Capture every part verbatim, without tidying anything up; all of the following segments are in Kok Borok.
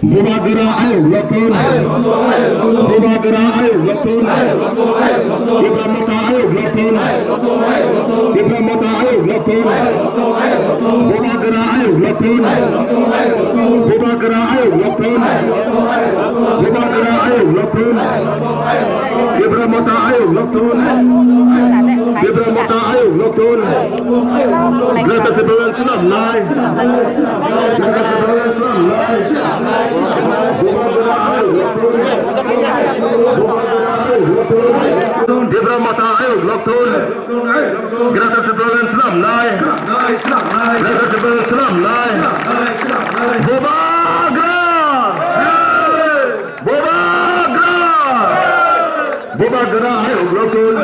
Bubagra ayuk lokthun. Bubagra ayuk lokthun. Tipra Motha ayuk lokthun. Tipra Motha ayuk lokthun. Bubagra ayuk lokthun. Bubagra ayuk lokthun. Bubagra ayuk lokthun. Tipra Motha ayuk lokthun. Tipra Motha ayuk lokthun. Greater Tipraland swnamnai. Greater Tipraland swnamnai. Bubagra ayuk lokthun. Bubagra ayuk lokthun. Tipra Motha ayuk lokthun. Greater Tipraland swnamnai. Greater Tipraland swnamnai. Bubagra! Bubagra! Bubagra ayuk lokthun.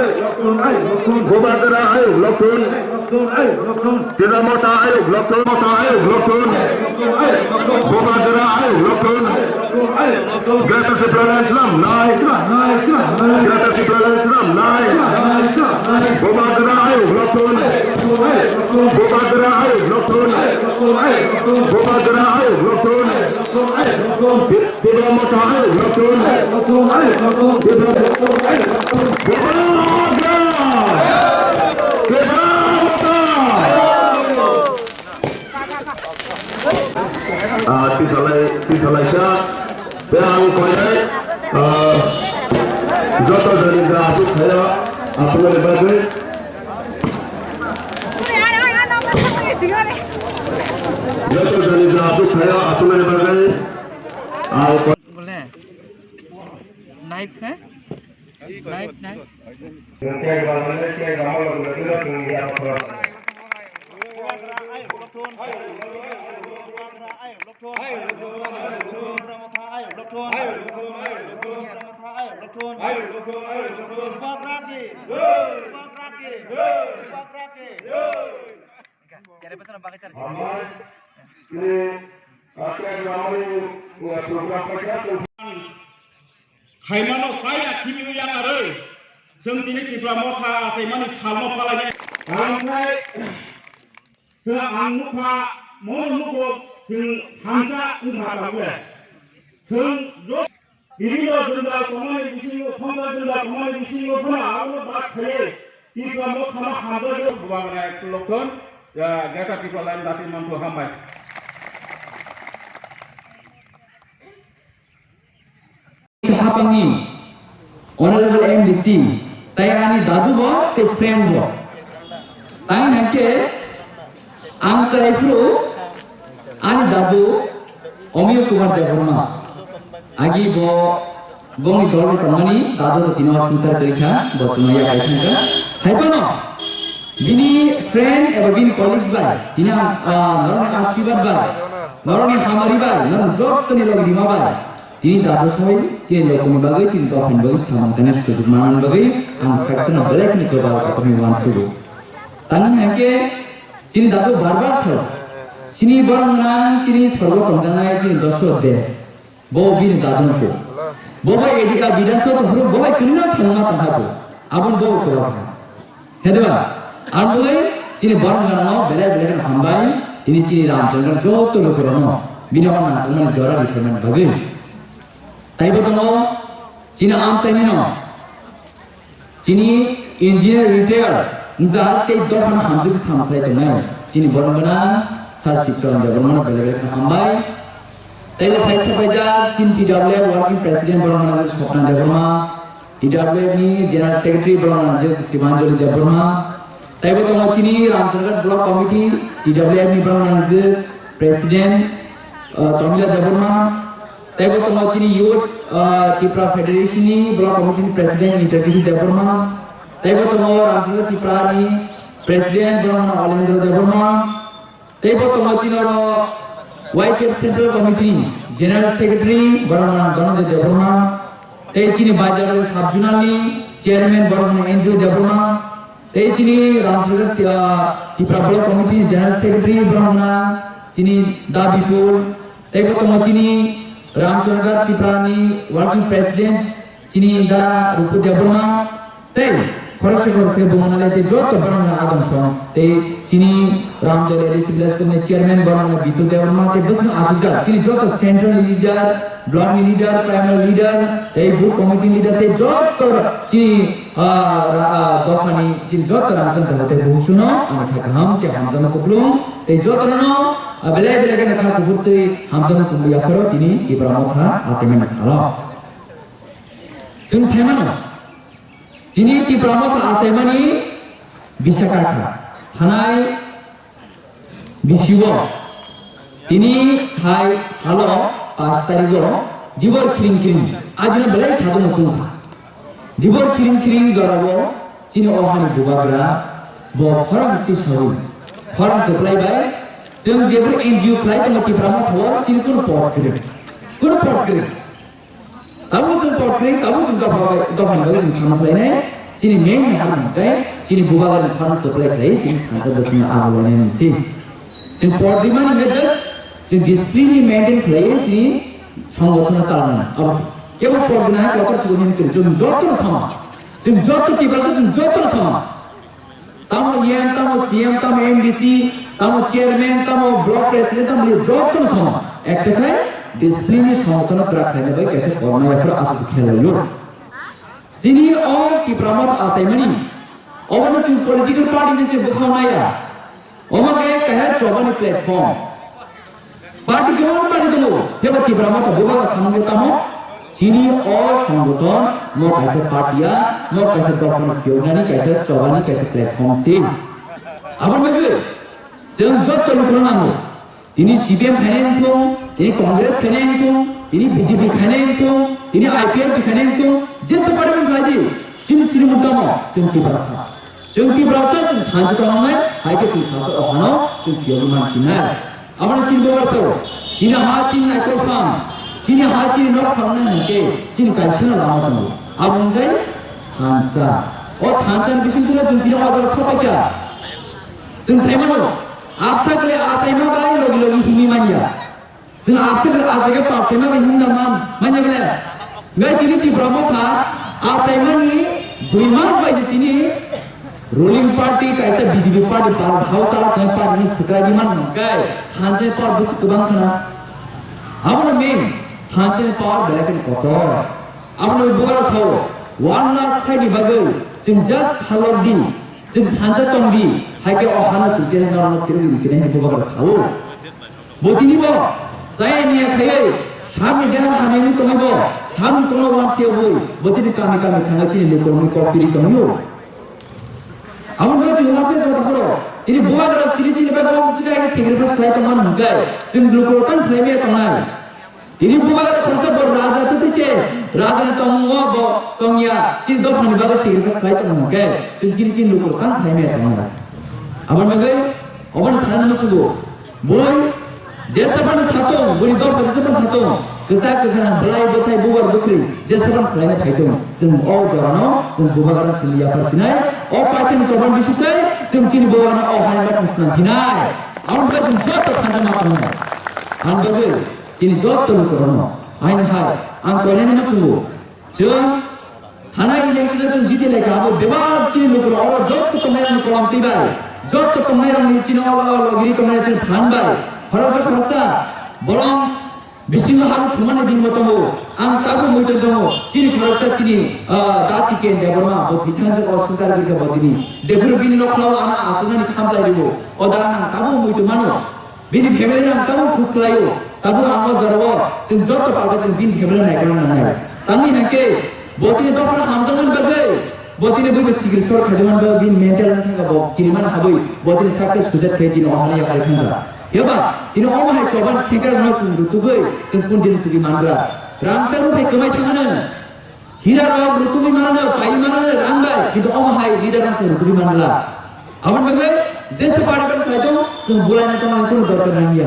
Bubagra ayuk lokthun. Tipra Motha ayuk lokthun. Motha ayuk lokthun. Bubagra ayuk lokthun. Greater Tipraland swnamnai. Greater Tipraland swnamnai. Bubagra ayuk lokthun. Bubagra ayuk lokthun. Bubagra ayuk lokthun. Tipra Motha ayuk lokthun. Tipra Motha ayuk lokthun. Bubagra! Tipra Motha! Ah, tisalai, tisalai sa. Yang koyai, ah, joto jani da asuk saya, apa lebih bagus? Joto jani da asuk saya, apa lebih bagus? Ah, boleh. Knife hai? Knife, knife. Hambai, tini, ah, kaya ramai, ah, program paikha, khaimano kaya thimi yang aroi, chwng tini Tipra Motha khaimani salno palai. Ang khai, chwng ang nukha, mo nukho, chwng hamsa wngkha tabule. Chwng jo-, Bibino jwngla tongmani bisingo, khonsa jwngla tongmani bisingo phano abono bak khaye, Tipra Mothano hamjagwi. Bubagra lokthun, ya, Greater Tipraland dati manthu hambai. Hapangni Honorable M D C, tai ani dadu bo, tei friend bo. Tai hake, ang chai phuru, ani dadu, Omir Kumar Debbarma. Agi bo, bongni dol bai tongmani, dadu to tino sungsar kari kha, bo chuma ya bai thang kha. Hai phano, bini friend eba bini colleagues bai, tini ang, ah, norokni asirwad bai, norokni hamari bai, norok jottoni logi rima bai. Tini dadu sai, chini lokni bagwi, chini dophani bagwi, samung tangna sujuk manna bagwi, ang saksa no belai kheno kwbang kotorni uansugo. Tani hake, chini dadu bar bar sao, chini borok nang, chini sorgo tongjaknai, chini dosho de. Bo bini dadu no ko. Bo bai edika bidan so tongphuru, bo bai kwrwino samungma tongkha bo. Aboni bo kwbang kha. Hedwa, ang bwlai chini borok rokno belai belai kheno hambai, tini chini Ramchandra joto lukurokno bini o nangkukmani jora rikhlaimani bagwi. Taibo tongo chini amchaini no, chini engineer retire wngjak tei dophano hamjak samkhlai tongnai chini borok gwnang Sir Sibcharan Debbarma no belai belai kheno hambai. Taibo phai sapaijak chini T W F working president borok gwnang Swapna Debbarma, T W F ni General Secretary borok nangjak Sibanjali Debbarma. Taibo tongo chini Ramchandra Block Committee, T W F ni borok nangjak President, uh, Tomila Debbarma. Taibo tongo chini Youth, uh, Tripura Federation ni Block Committee ni President Interkisi Debbarma. Taibo tongo Ramchandra Tripura ni President borok nang Olendra Debbarma. Tei bo tongo chini oro Y T F Central Committee ni General Secretary borok nang Dhananjay Debbarma, tei chini Baijaloi Sub Zonal ni Chairman borok nang Andrew Debbarma, tei chini Ramchandra Tri-, ah, Tripura Block Committee ni General Secretary borok nang chini Da Bipul, tei bo tongo chini Ramchandra Tripura ni Working President chini Dara Rupu Debbarma, tei Khoroksa khoroksa bumung nalai tei joto borokno adong song tei chini Ramdel A D C village committee chairman borokno Bitu Debbarma tei bwswng achukjak chini joto central ni leader, block ni leader, primary leader tei booth committee leader tei joto chini, ah, ra-, ah, dophani chini joto rangchak tongthok tei bumung songno ani kha kaham tei hamjakma kuplung tei jotono, ah, belai belai kheno kha kuphur tei hamjakma kuplung yapharo tini Tipra Motha achaimani salo. Chwng saimano, chini Tipra Motha achaimani bisakha kha. Thanai bisio tini hai salo panch tarigo dibor khiring khiring adina belai sadokno tong kha. Dibor khiring khiring jorao chini o hani bubagra bo khorang tisawi khorang kwplai bai chwng jebro N G O khlai tongo Tipra Motha o chini kunu pot kwrwi, kunu pot kwrwi. Tabuk chwng pot kwrwi, tabuk chwng dopha bai, dophani bagwi chwng samung khlainai. Chini main ni hamya hwnkhe chini bubagrani khorang kwplai khlai chini thansa bwswngno abo lainani se. Chwng pot rimani hwnkhe just chwng discipline ni maintain khlaiwi chini songothono chaloknai. Abo se. Kebo pot rina hai kotor chukuni hwnwi kwrwi. Chwng jotono sama. Chwng joto Tiprasa chwng jotono sama. Tamo E M, tamo C M, tamo M D C, tamo chairman, tamo block president, tamo leader, jotono sama. Ekta khai discipline ni songothono kwrak khlaina bai kaisa korma yaphar aswk khe laio. Chini o Tipra Motha achaimani, obono chwng political party ni chwng bwkhao naiya. Omo khe kaisa chobani platform. Party kwbangma party tongo, phiyaba Tipra Motha bubagra samung khe tamo? Chini o songothono kaisa party ya, no kaisa dophani phiyoknani, kaisa chobani, kaisa platform se. Aboni bagwi chwng joto lukurok nango. Tini C P M khainai wngthung, tini Congress khainai wngthung, tini B J P khainai wngthung, tini I P F T khainai wngthung, jesa party wng khlai di, chini sinimung tamo, chwng Tiprasa. Chwng Tiprasa chwng thansa tongnai, hai khe chwng sasa o hano chwng phiyogwi man phinai. Abono chini bubagra sao, chini ha chini naikol phan, chini ha chini nok phan nai hwnkhe chini kaisa no lama tongo. Abo hwnkhe thansa. O thansa ni bising tungma chwng tini o jaga sapai kha. Chwng sai mano, absa kwlai achaima bai logi logi himwi manya. Chwng absa kwlai achaikhe pap khaima bai himda man, manya bole. Ngai tini Tipra Motha achaimani dui mas bai je tini ruling party kaisa B J P party bal dhao chalok thai party ni swkrai di man hwnkhe thansa ni power bwswk kwbang khna. Abono main thansa ni power belai kheno kotor. Abono bubagra sao one lakh phaini bagwi chwng just khalok di, chwng thansa tong di, hai khe o hano chwng khe norokno phirwi rw phinai hwnwi bubagra sao. Bo tini bo chaya niya khaiwi samni deha hamya wngwi tongwi bo samni kono wansi wngwi bo tini kami kami thangwi chini lukurokni kok piri tongwio. Aboni bagwi chwng wansi tongwi tongphuru tini bubagra tini chini bagwi omo swkang khe sacrifice khlai tongmani hwnkhe chwng lukurok tang khlai maya tongnai. Tini bubagra khoroksa bo raja twtwi se, raja ni tongmungo bo tongya, chini dophani bagwi sacrifice khlai tongmani hwnkhe chwng tini chini lukurok tang khlai maya tongnai. Aboni bagwi Obono sanani muchungo, bui jesa phano satong, buni dopha jesa phano satong, kwchak kwkhrang, bwlai bwthai, bubar bwkhrwi jesa phano khlaina phaitong, chwng o jorano chwng bubagrano chwngno yaphar sinai, o paithakni choban bisitwi chwng chini bubagrano o hani nokni swnam phinai. Aboni bagwi chwng joto thansa ma tongo. Aboni bagwi chini joto lukurokno aini hai ang koinani muchungo, chwng thanai election o chwng jiti lai kha, abo bebak chini lukurok oro joto tongnairokni kolam twi bai, joto tongnairokni chini oro logiri tongnai chini phan bai, khoroksa khoroksa bolong bisingo habo thumani din bo tongo. Ang tabuk muitu tongo, chini khoroksa chini, ah, Dati Ken Debbarma, bo thwithangjak o swngchar birkha bo tini. Jephuru bini nokhlao ano achuknani khamtai rwo, o da ang tabuk muitu mano. Bini family no ang tabuk khus khlaio, tabuk ang o jorao chwng joto palka chwng bini family no naikolna nangnai. Tamni hwnkhe bo tini dophano hamjakmani bagwi, bo tini buibo sikiri sor khaijakmani bagwi bini mental wngkha bo kirimani habwi bo tini success suicide khai tini o hani yakarwi thangkha. Phiya ba tini omo hai choban sengkrak no chwng rutugwi chwng kundini tugwi mangra. Rangchak rok hai kwmai thangmano. Hira rok rutugwi mano, pai mano rang bai, kintu omo hai leader rang se rutugwi manla. Aboni bagwi jesa party ban khlai tong, chwng bulai na tongmani kunu dorkar nangya.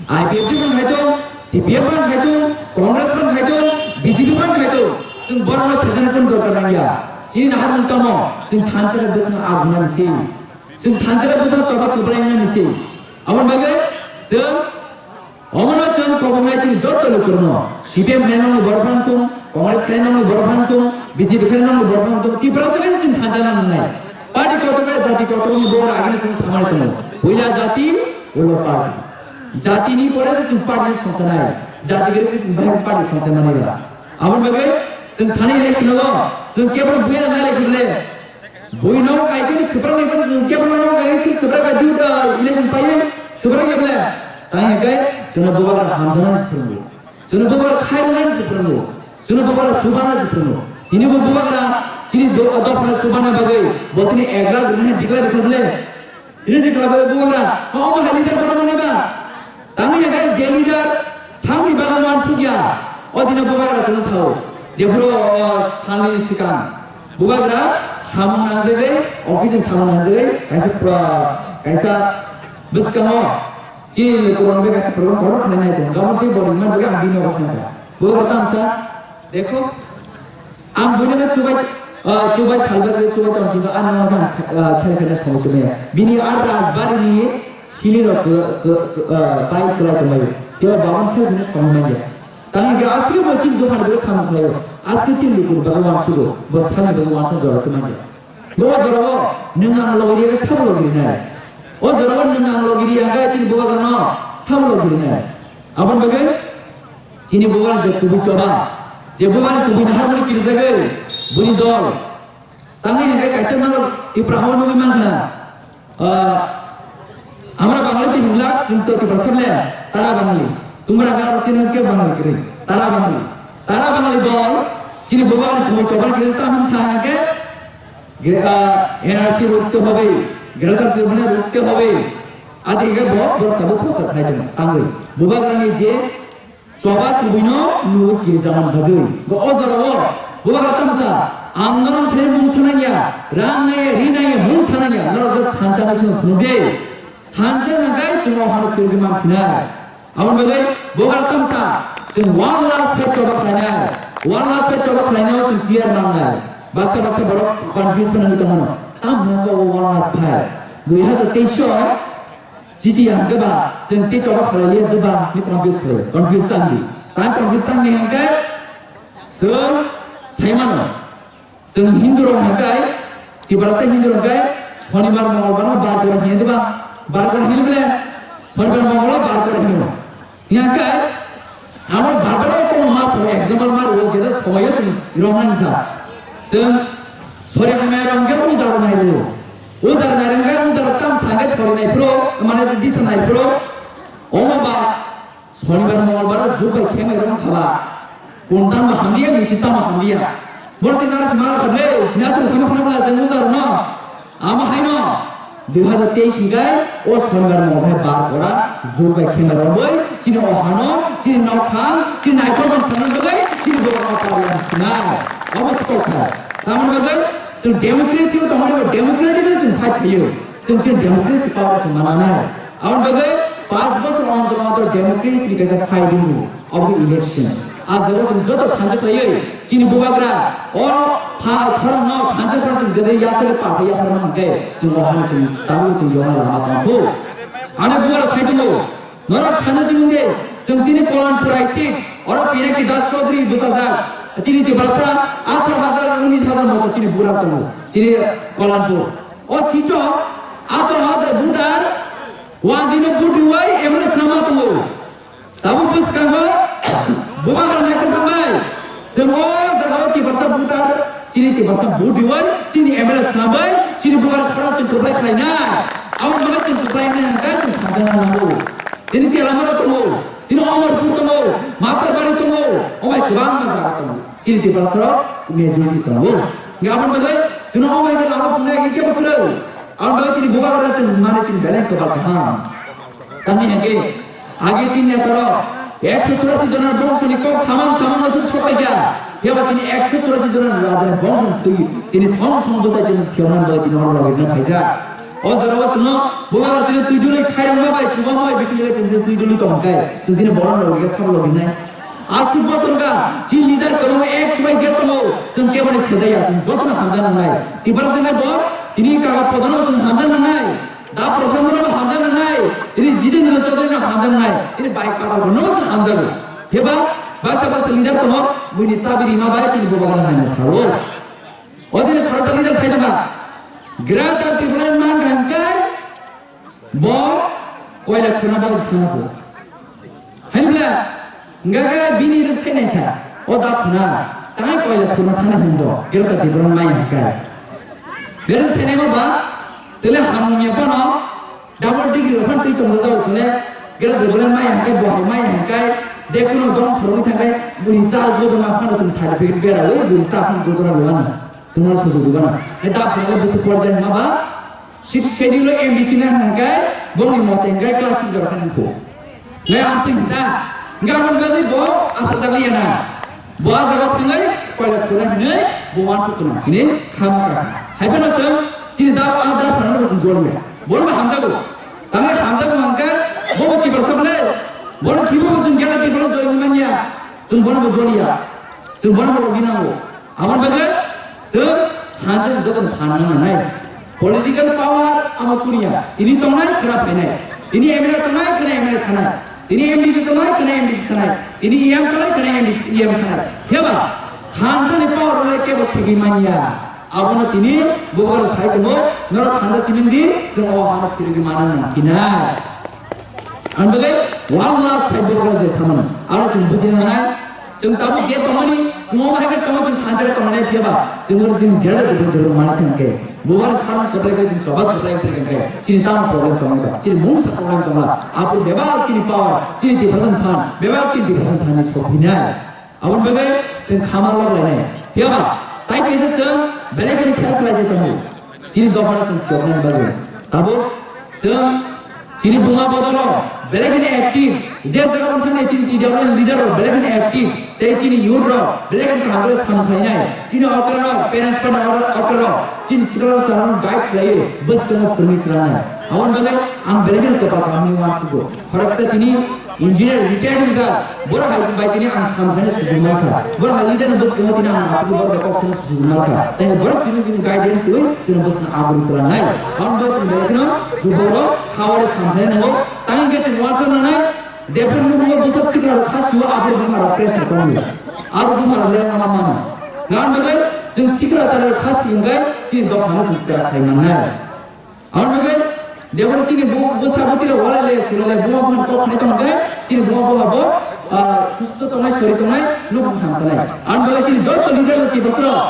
I P F T ban khlai tong, C P M ban khlai tong, Congress ban khlai tong, B J P ban khlai tong, chwng borokno sajana kunu dorkar nangya. Chini naharmung tamo, chwng thansa rok bwswng agunani se. Chwng thansa rok bwswng choba kwblainani se. Aboni bagwi chwng Omono chwng koboknai chini joto lukurokno, C P M khlainani borok phano thung, Congress khe nangni borok phan tong, B J P khe nangni borok phan tong, Tripura se chwng thansa nang nai. Party kotor khe jati kotor ni borok agini chwng samari tongo. Puila jati, ulo party. Jati ni pore se chwng party songsa nai. Jati gere chwng bahai party songsa nai ba. Aboni bagwi chwng thani election o chwng kebro buya nai le khuble. Buino kaikhani swprak ni phano chwng kebro no kaikhani swprak ka diu da election paye swprak ya ble. Tang ya kai chwng bubagra hamjana phungu. Chwng bubagra khairuna ni phungu. Chwng bubagra chubana phungu. Ini bu bubagra chini do do phana chubana bagwi botini ek lakh rwna declare khuble. Ini declare bagwi bubagra ma omo hai leader kono mane ba. Tangwi hwnkhe je leader samni bagwi uansukya, o dino bubagra chwngno sao, jephuru o salni swkang bubagra samung nangjagwi, office ni samung nangjagwi kaisa pro-, kaisa bwskango chini lukurokno kaisa program kotor khlainai tongo. Gabon tei bo ringmani bagwi ang bini nogo thangkha. Bubagra tamo sa, dekho, ang buino khe chubai, ah, chubai salbai khe chubai tong, kintu ang nangma khe, ah, khel khaina samung chumaya. Bini ar rajbari ni sili rok khe, khe, khe, ah, bai kwlai tonglaio. Tei babang khel khaina samung manya. Tang hwnkhe aswk bo chini dophan bo samung khlaio. Aswk chini lukur bagwi uansugo. Bo sani bagwi uansuk jora se manya. Bo jorao nwng ang logi riya sabo logi rinai. O jorao nwng ang logi riya hwnkhe chini bubagrano sabo logi rinai. Aboni bagwi chini bubagra je kubui choba, je bubagra kubui naharmoni kirijagwi, buni dol. Tangwi hwnkhe kaisa norok Tipra hao nugwi mankha na, ah, আমরা বাঙালি তো হিংলা, কিন্তু টিপ্রা সামনে তারা বাঙালি। তোমরা কারো চিনো কে বাঙালি করি? তারা বাঙালি। তারা বাঙালি দল, chini bubagra kubui choba kiri tamo sa hwnkhe, gre-, ah, N R C রুখতে হবে, Greater Tripura রুখতে হবে. Adi hwnkhe bo, bo tabuk prochar khlai tongma tangwi. Bubagrani je choba kubuino nugwi kirijakmani bagwi. Bo o jorao bubagra tamo sa, ang norok khe mung sanangya, rang nangya, ri nangya, mung sanangya, norok je thansa ni simi phunuk de. Thansa hwnkhe chwng o hano phirogwi mankhinai. Aboni bagwi bubagra tamo sa, chwng one last page choba khlainai. One last page choba khlainai chwng clear nangnai. Baksa baksa borok confuse phano wngwi tongmano. Tamo hwnkhe o one last page. Dui hazar teis o Chiti hwnkhe ba, chwng tei choba khlai liya de ba, ni confuse khlai, confuse tang di. Tang confuse tang ni hwnkhe, chwng sai mano. Chwng Hindu rok hwnkhe, Tiprasa Hindu rok hwnkhe, Shonibar, Mongolbar no bar kora hiya de ba, bar kora hiya bole, Shonibar, Mongol bar kora hiya. Hiya hwnkhe, Amo barbar o kok ma sabo example ma rwo, jeta somoyo chwng romani sa. Chwng sori hamya rok hwnkhe ujar nai rwo. Ujar nai rwkhe ujar tam sa hwnkhe sori nai phuru, mane disa nai phuru. Omo ba Shonibar Mongolbar o jug bai khemai rok khaba. Kuntan bo hamliya, misi tamo hamliya. Borok tei naro se ma rok kha le, ni atung sama khna bwla chwng ujar no. Amo haino dui hazar teis hwnkhe o Shonibar Mongol hai bar kora jug bai khemai romwi chini o hano, chini nokphang, chini naithok bang sanani bagwi chini borok no parliament khnai. Obo se kokthai. Tamoni bagwi chwng democracy o tongmani bo democratically chwng fight khlaiwi chwng chini democracy power chwng mananai. Aboni bagwi panch bochor ontor ontor democracy ni kaisa fight wngo. Of the election. A jaga chwng joto thansa khlaiwi chini bubagra o pha khorang no thansa khorang chwng jede yasale pathai yapharma hwnkhe chwng o hani chwng tabuk chwng yona lama tongkhu. Ani bubagra sai tongo, norok thansa chwng de chwng tini Kolanpur I C oro Pinaki Das Chaudhary bwchajak chini Tiprasa atharo hajar unis hajar moto chini bubagra tongo chini Kolanpur. O seat o atharo hajar voter wanjino vote riwi M L A swnamma tongo. Tabuk bwskango bubagra naikol thangnai. Chwng o jagao Tiprasa voter, chini Tiprasa vote riwi, chini M L A swnamwi, chini bubagra khorang chwng kwplai khlainai. Aboni bagwi chwng kwplai wngnai hwnkhe chwng thansa nango. Tini Telamara tongo, tini Omorpur tongo, Matarbari tongo, omo hai kwbangma jaga tongo. Chini Tiprasa rok majority tongo. Hwnkhe aboni bagwi chwngno omo hai khe lama phungnai hwnkhe kebo kwrwi. Aboni bagwi tini bubagra chwng mani chini belai kwbal kaham. Tamni hwnkhe, age chini netarok ekso churasi jona bongso ni kok samang samang aswk soklaikha. Phiya ba tini ekso churasi jona raja ni bongso ni thwi tini thong thong bwsai chini phiyokna bai tini oro logirna phaijak. O jora o chwngno bubagra chini twi dului khairokma bai chubama bai bising bai chini twi dului tong khe chwng tini borom logirna sabo logirnai. Aswk bosor wngkha, chini leader kwbangma X Y Z tongo, chwng keboni sejaya, chwng jotono hamjaknai. Tiprasa hwnkhai bo, tini Kaka Pradhan no chwng hamjaknai, Da Prashant no hamjaknai, tini Jitendra Chaudhary no hamjaknai, tini Bai Patal no chwng hamjago. Phiya ba, Baksa baksa leader tongo, buini chabi rima bai chini bubagra haino sao. O dini khoroksa leader sai tongkha. Greater Tipraland man kha hwnkhe bo koila khuna bo thangna pho. Hainbla, hingkha khe bini rwk sai naikha, o da khuna, tang koila khuna thangna hwndo, Greater Tipraland mai hwnkhe. Rwk sai naima ba, chwle hamya phano, Double degree rok phan twi tong rwjak chwng le, Greater Tipraland mai hwnkhe, bo hai mai hwnkhe, je kunu dong sorwi thangkhe, buini cha godoma phano chwng certificate bera wi, buini cha phano godoma rwmano, chwngno sujuk rwmano. Hai da phano le bwswk porjai hwnma ba, sixth schedule o M D C na hwnkhe, bongni mote hwnkhe class six jora khe nangkho. Nai ang sing da, hwnkhe aboni bagwi bo asajak liya na. Bo a jaga thangwi koila khulai hinwi bo uansuk khna hinwi khama kha. Hai phano chwng chini da a da phano bo chwng jol ya. Bono bo hamjago. Tangwi hamjago hwnkhe bo bo Tiprasa bole. Bono khibo bo chwng gela Tiprasa join manya. Chwng bono bo jol ya. Chwng bono bo logi nango. Aboni bagwi chwng thansa joto thanna nanai. Political power amo kuniya. Tini tongnai khwna phainai. Tini M L A tongnai khwna M L A thanai. Tini M D C tongnai khwna M D C thanai. Tini E M tongnai khwna M D C, E M thanai. Phiyaba thansani power rok le kebo segwi manya. Abono tini bubagra sai tongo, norok thansa sining di, chwng o hano phirigwi mana nang phinai. Ang bagwi one last fight borok je samano. Aro chwng bujina nai. Chwng tabuk je tongmani, chwng omo hai khe tongo chwng thansa khe tongmani phiyaba. Chwng oro chwng gera de bujina mani thang khe. Bubar kharang kwplai khe chwng choba kwplai phirikha khe. Chini tamo problem tongmani ba. Chini mungsa problem tongla. Apur bebak chini power, chini depression phan, bebak chini depression phan ni chok phinai. Aboni bagwi chwng khama lok lainai. Phiyaba, tai kaisa chwng belai kheno khel khlai je tongo. Chini dophano chwng phiyoknani bagwi. Tabuk chwng chini buma bodolo belai kheno active. Je jaga bwkhani chini T W leader rok belai kheno active. Tei chini youth rok belai kheno kaham khe sam khlainai. Chini okra rok, parents pada okra rok, chini sikla rok chana rok guide khlaiwi bwskango phwrwngwi twlangnai. Aboni bagwi ang belai kheno kwpal kaham hinwi uansugo. Khoroksa tini Engineer retired wngjak, borok hai bai tini ang sam khaina sujung mankha. Borok hai leader ni bwskango tini ang aswk borok bai kok sana sujung mankha. Tei borok tini bini guidance wi chini bwskango aboni twlangnai. Aboni bagwi chwng belai kheno juborok hawari sam khaina nango. Tang hwnkhe chwng uansuk nanai, jephru nukgo bwsa sikla rok kha sio aphuru buma rok pressure tongo. Aro buma rok le lama mano. Nang bagwi chwng sikla chara rok kha si hwnkhe chini dophano chwng kwrak khai mannai. Aboni bagwi jeboni chini bu-, bwsa bwtwi rok walai le sula le buma buphani kok khnai tong khe chini buma buha bo, ah, susto tongnai, sori tongnai, nuk hamsanai. Aboni bagwi chini joto leader rok Tiprasa rok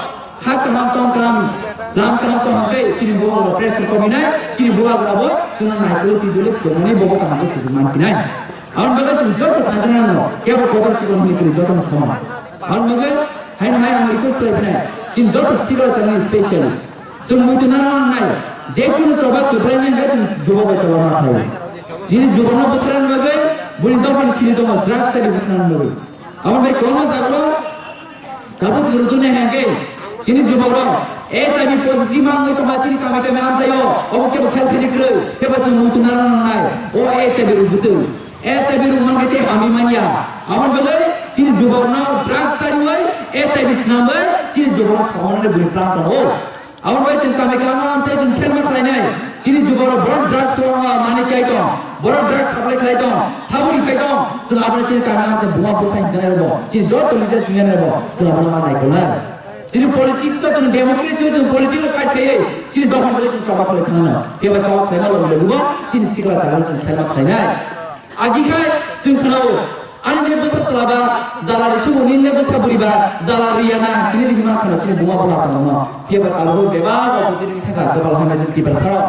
kha kaham tong kaham, lam kaham tong khe chini buha rok pressure kominai, chini buha rok bo chwngno naikolo twijolo phiyoknani bo kaham khe sujuk man phinai. Aboni bagwi chini joto thansa nang no kebo kotor chikon hini kiri joto no soman. Aboni bagwi haino hai ang request khlai phinai chini joto sikla channel specially. Chwng muitu nang nang nai, je kunu choba kwplai nai hwnkhe chwng jubo bai choba ma thai. Chini jubokno bwtharna bagwi, buini dophani simi tongo, drugs tei bwtharna bagwi. Aboni bai kwbangma jagao tabuk chwng rwtwi nai hwnkhe, chini jubokrok H I V positive ma wngwi tongkha chini kami kami amchaio, obo kebo khel khaini kwrwi, phiyaba chwng muitu nang nang nai, o H I V rwbwtwi. H I V rwngmankhe tei hamwi manya. Aboni bagwi chini jubokno drugs chariwi, H I V swnamwi, chini jubokno samanani buini plan tongo. Aboni bai chwng kami kami amchai chwng khelma khlainai. Chini juborok borok drugs rok manwi chai tong, borok drugs supply khlai tong, saboni phai tong. Chwng abono chini kami amchai buma bwsa hinjanai rokbo, chini joto leader swngnai rokbo chwng abono ma naikolnai. Chini politics to chwng democracy o chwng politics o fight khaiwi chini dophani bagwi chwng choba khlai thangnai. Phiya ba choba khlaima logi logibo chini sikla chagoro chwng khelma khlainai. Agi khai chwng khwnao, ani ne bwsa chwla ba jala risi bo, nini ne bwsa bwrwi ba jala riya na, hini rihima khwna chini buma bwla chwngno. Phiya ba tabuk bebak opportunity thangkha, kwpal hamya chini Tiprasa rok.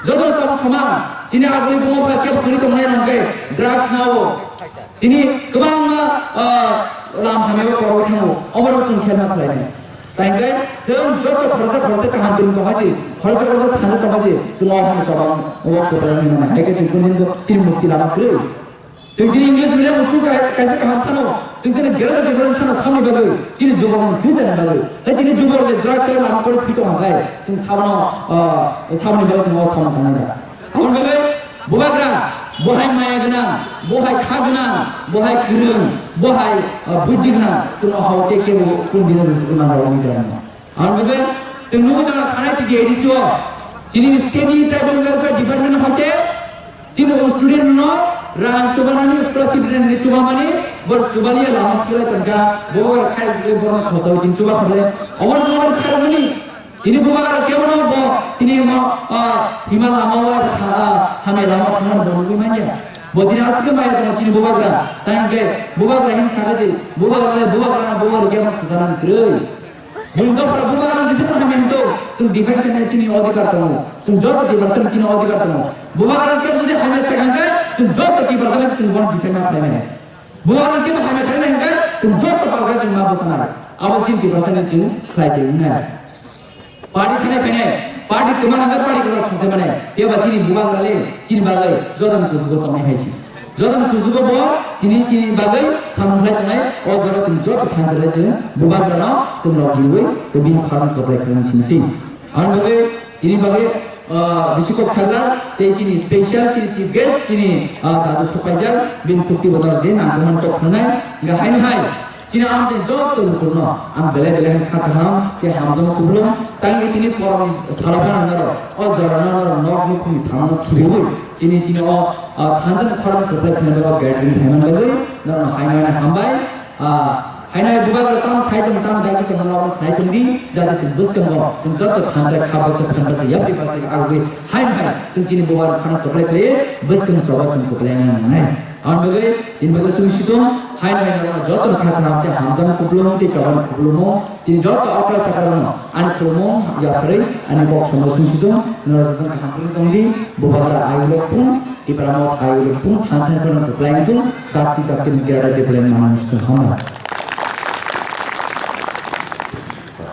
Joto tabuk soman, chini aguli buma bwla kebo kwrwi tongnai hwnkhe drugs nao. Tini kwbangma, ah, lam hamya bo kwrwi thango, oborok chwng khelma khlainai. Tangkhe chwng joto khoroksa khoroksa kaham kwrwng tongma se, khoroksa khoroksa thangsa tongma se, chwng o hano chobang o kwplai wngwi mano. Hai khe chwng kunu chini mukti lama kwrwi. Chwng tini English medium school kai-, kaisa kaham sano, chwng tini gera da development sano samni bagwi, chini jubok ni future ni bagwi. Hai tini jubok je drugs se lama kwrwi thwi tongma bai, chwng sabono, ah, saboni bagwi chwng o samno tangna. Aboni bagwi bubagra, bo hai maya gwnang, bo hai kha gwnang, bo hai kwrwng, bo hai, ah, buddhi gwnang, chwng o hao tei kebo kunu dino rwngthok mano rwngwi gwnang. Aboni bagwi chwng nugwi tongkha thanai T T A D C o, chini state ni tribal welfare department hoite chini o student no rang chubanani, scholarship rang ni chubamani, Bor chubani lama khilai tongkha, bo bar khai jigre bor khosa tin chuba khale. Awar bo bar khai mani. Tini bubagra kebono bo, tini mo, ah, hima lama wa kha, ah, hame lama thangna bo nugui manya. Bo tini asike maya tong chini bubagra. Tang ke bubagra hin sare je, bubagra le bubagra na bubagra kebono sujana kroi. Bini dopra bubagra jese pura hame hinto, sung defend kene chini odhikar tongo. Sung joto Tiprasa chini odhikar tongo. Bubagra ke jodi hame sakang kai, sung joto Tiprasa chini bon defend na khlai nai. Bubagra kebo hamya khlaina hinkhe chwng joto palkha chwng ma bwsanai. Abo chini Tiprasani chwng khlai twi wngnai. Party khanai phainai, party kwma hangkhe party kwtal songchai manai. Phiya ba chini bubagra le chini bagwi jotono kuchugo tongnai hai se. Jotono kuchugo bo tini chini bagwi samung khlai tongnai. O jora chwng joto thansa le chwng bubagrano chwng rok riwi chwng bini khorang kwplai khlaina simi se. Ang bagwi Tini bagwi, ah, bisi kok sajak, tei chini special, chini chief guest, chini, ah, dadu sopaijak, bini khukti bodol de nangkukmani kok khanai, hingkha haino hai, chini amchaini joto lukurokno ang belai belai kha kaham tei hamjakma kuplung, tangwi tini porokni salo phano norok, o jorano norok nok nukhungni samano khibiwi, tini chini o, ah, thansa ni khorang kwplai khlainai o gathering phaiman bagwi norokno haino haino hambai. Ah, haino hai bubagra tamo sai tong, tamo dagi tong, norok khnai tong di, jate chwng bwskango chwng joto thansa kha baksa, phan baksa, yapri baksa agwi haino hai chwng chini bubagra khana kwplai khlaiwi bwskang choba chwng kwplai wngna nangnai. Aboni bagwi, tini bagwi chwng situng, haino hai norok joto kha khna tei hamjak kuplung tei choba kuplung. Tini joto okra chakra rokno ani khulumung yapharwi ani kok samung sung situng, norok joto kaham khe tong di, bubagra ayuk lok thung, Tipra Motha ayuk lok thung, thansa ni khorang kwplai wng thung, dakti dakti ni kira dakti kwplai manwi situng hambai.